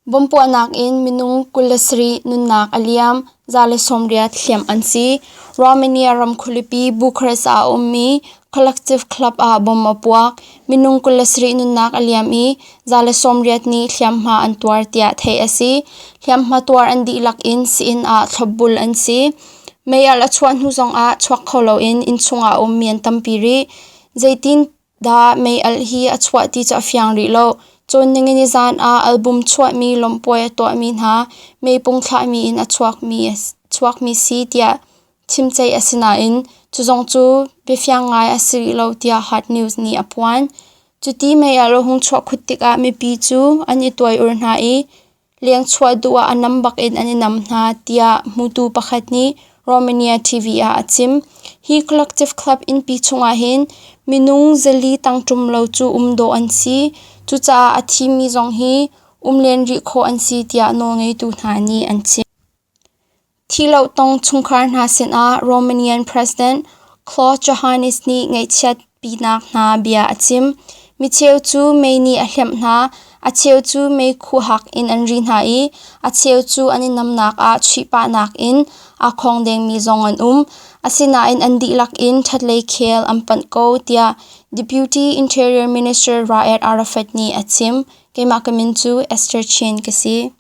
Bomb puahnak in minung 27 nunnak a liam, 180 hliamh an si. Romania ram khualipi Bucharest ah a ummi Collective Club ah bomb a puak. Minung 27 nunnak a liam i 180 nih hliamhma an tuar tiah theih a si. Hliamhma tuar an dihlak in sii-inn ah thlopbul an si. Meialh a chuah hnu zongah chuak kho loin innchung ah a ummi an tampi rih. Zeitin dah meialh hi a chuah ti cu a fiang rih lo. Cun ningini zan ah album chuahmi lawmhpuai a tuahmi hna meipung thlahmi in a chuakmi si tiah chimceih a si nain cu zong cu biafiang ngai a si rih lo tiah Hot News nih a phuan. Cuti meialh a hung chuah khut tikah mipi cu an i tuai-ur hna i Leng chuah duh ah a nam bak in an i nam hna, tiah hmutu pakhat nih Romania TV ah a chim. Hi Collective Club innpi chungah hin minung 400 tangṭum lo cu um dawh an si. Cucaah a thimi zong hi um len rih khawh an si tiah nawlngeitu hna nih an chim. Thihloh tong chungkhar hna sinah Romanian President Klaus Johannes nih ngaihchiatpinak hna bia a chim. Micheu cu mei nih a hliamh hna, a cheu cu meikhu hak in an ri hna i a cheu cu an i namnak ah chuihpahnak in aa khong dengmi zong an um. Asinain an dihlak in ṭhatlei khel an panh ko, tiah Deputy Interior Minister Raed Arafat nih a chim. Keimah ka min cu Esther Chin ka si.